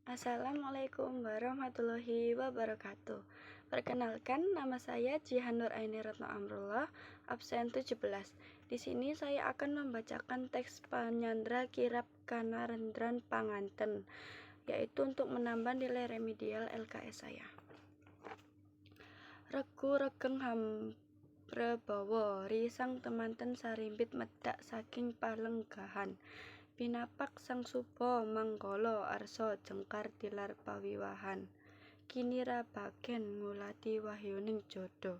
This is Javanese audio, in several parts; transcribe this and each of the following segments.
Assalamualaikum warahmatullahi wabarakatuh. Perkenalkan, nama saya Jihan Nur Aini Retno Amrullah, absen 17. Di sini saya akan membacakan teks Panyandra Kirap Kanarendran Panganten, yaitu untuk menambah nilai remedial LKS saya. Regu regeng hamrebawa risang temanten sarimbit medhak saking palenggahan. Pinapak sang suba manggala arsa jengkar tilar pawiwahan. Kinira bagen ngulati wahyuning jodho.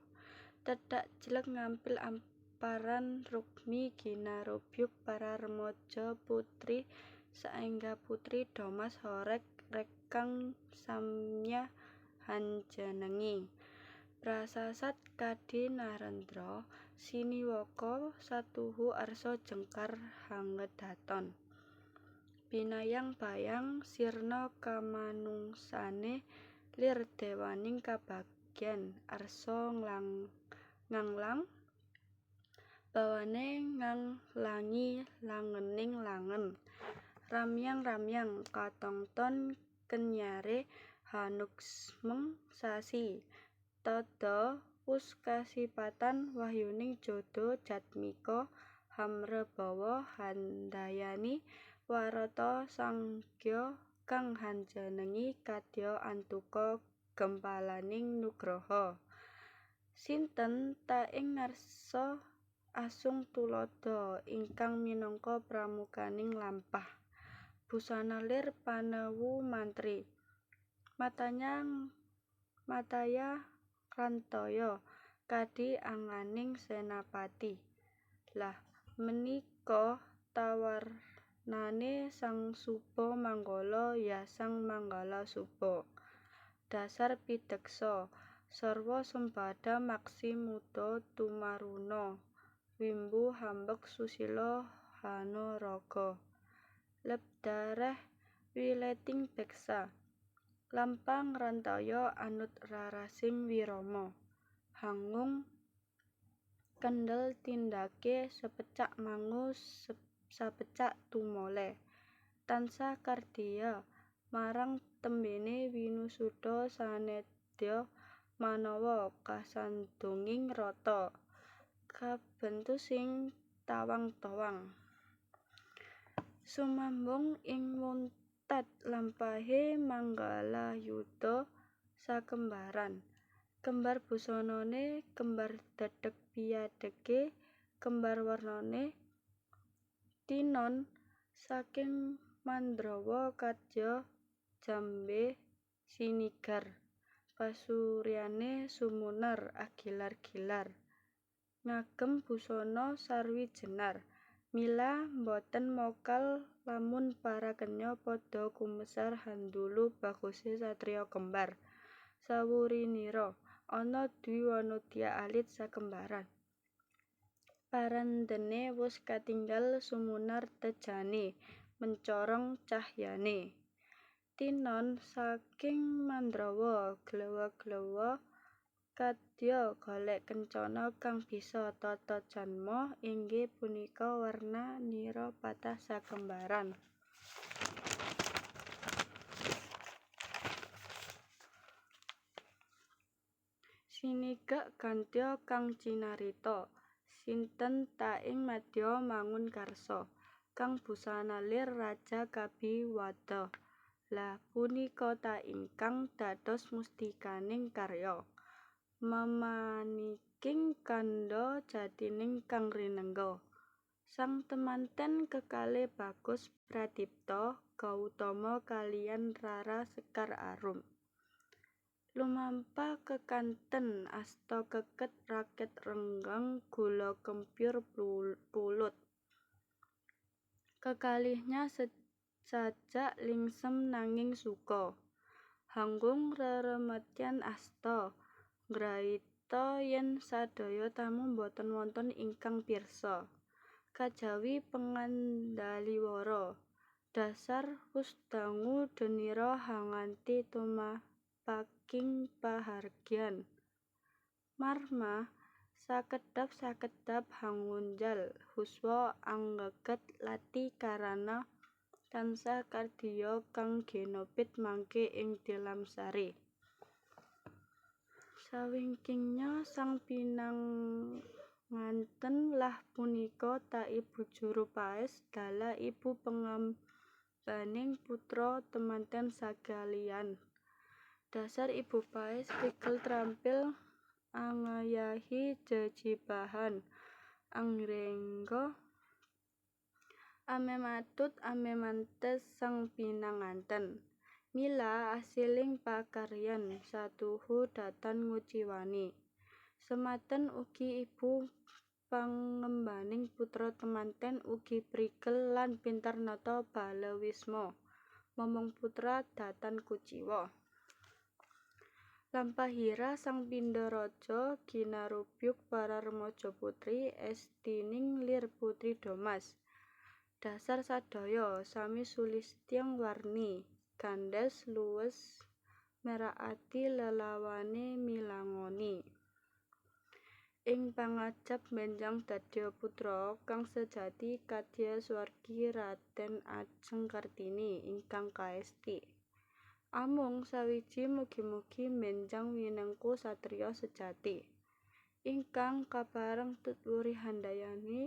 Tedhak jleg ngampil amparan rukmi ginarubyug para remaja putri saengga putri Domas horeg rekang samya hanjenengi. Prasasat kadi narendra siniwaka satuhu arsa jengkar hangedaton. Binayang bayang sirna kamanungsane lir dewaning kabagyan arsa nganglang bawane nganglangi langening langen. Ramyang-ramyang katongton kenyare hanuksmeng sasi. Tada wus kasipatan wahyuning jodho jatmika hamrebawa handayani warata sanggya kang hanjenengi kadya antuka gempalaning nugraha. Sinten ta ing ngarsa asung tuladha ingkang minangka pramukaning lampah. Busana lir panewu mantri. Mataya rantaya kadi anganing senapati. Lah menika tawarnane sang suba manggala ya sang manggala suba. Dasar pideksa sarwa sembada maksi muda tumaruna wimbu hambek susila hanaraga. Lebdareh wileting beksa. Lampah ngrantaya anut rarasing wirama. Hangung kendel tindake sepecak mangu sapecak tumole. Tansah kardiya marang tembene winusudha sanedya manawa kasandunging rata. Kabentusing tawang-tawang. Sumambung ing muntat lampahe manggalayudha sakembaran. Kembar busanane, kembar dedeg piyadege, kembar warnane. Tinon saking Mandrawa kadya jambe sinigar. Pasuryane sumunar agilar-gilar. Ngagem busana sarwi jenar. Mila boten mokal lamun para kenya padha kumesar handulu baguse satriya kembar. Sawurinira ana dwi wanodya alit sakembaran. Parendene wus katinggal sumunar tejane mencorong cahyane. Tinon saking Mandrawa glewa-glewa kadya golek kencana kang bisa tata janma inggih punika warna nira patah sakembaran. Sinigak gantya kang cinarita. Sinten ta ing madya mangun karsa. Kang busana lir raja kabiwada. Lah punika ta ingkang dados mustikaning karya. Memaniking kandha jatining kang rinengga. Sang temanten kekalih Bagus Pradipta Gautama kaliyan Rara Sekar Arum. Lumampah kekanten asta keket raket renggang gula kempyur pulut. Kekalihnya sajak lingsem nanging suka. Hanggung reremetyan asta ngraita yen sadaya tamu boten wonten ingkang pirsa. Kajawi pengandaliwara. Dasar wus dangu denira hanganti tumapaking pahargyan. Marma sakedhap-sakedhap hangunjal huswa anggeget lati karana Tansah kardiya kang genopit mangke ing tilamsari. Sawingkingnya sang pinanganten lah punika ta ibu juru paes dalah ibu pengembaning putra temanten sakaliyan. Dasar ibu paes prigel trampil angayahi jejibahan angrengga amematut amemantes sang pinanganten. Mila asiling pakaryan satuhu datan nguciwani. Sematen ugi ibu pangembaning putra temanten ugi prigel lan pinter nata balawisma momong putra datan kuciwa. Lampahira sang pindha raja ginarubyug para remaja putri estining lir putri Domas. Dasar sadaya sami sulistyang warni gandhes luwes merakati lelawane milangoni. Ing pangajap benjang dadya putra kang sejati kadya swargi Raden Ajeng Kartini ingkang kaesti. Amung sawiji mugi-mugi benjang winengku satriya sejati. Ingkang kapareng tut wuri handayani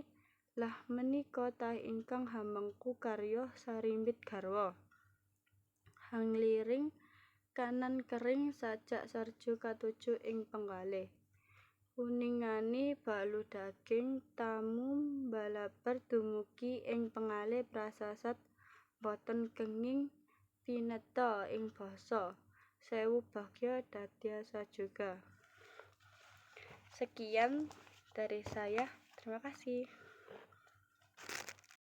lah menika ta ingkang hamengku karya sarimbit garwa. Hangliring kanan kering sajak sarju katuju ing penggalih. Kuningani balu daging tamu mbalabar dumugi ing pengalih prasasat boten kenging pinetha ing basa. Sewu bagya dadya sajuga. Sekian dari saya, terima kasih.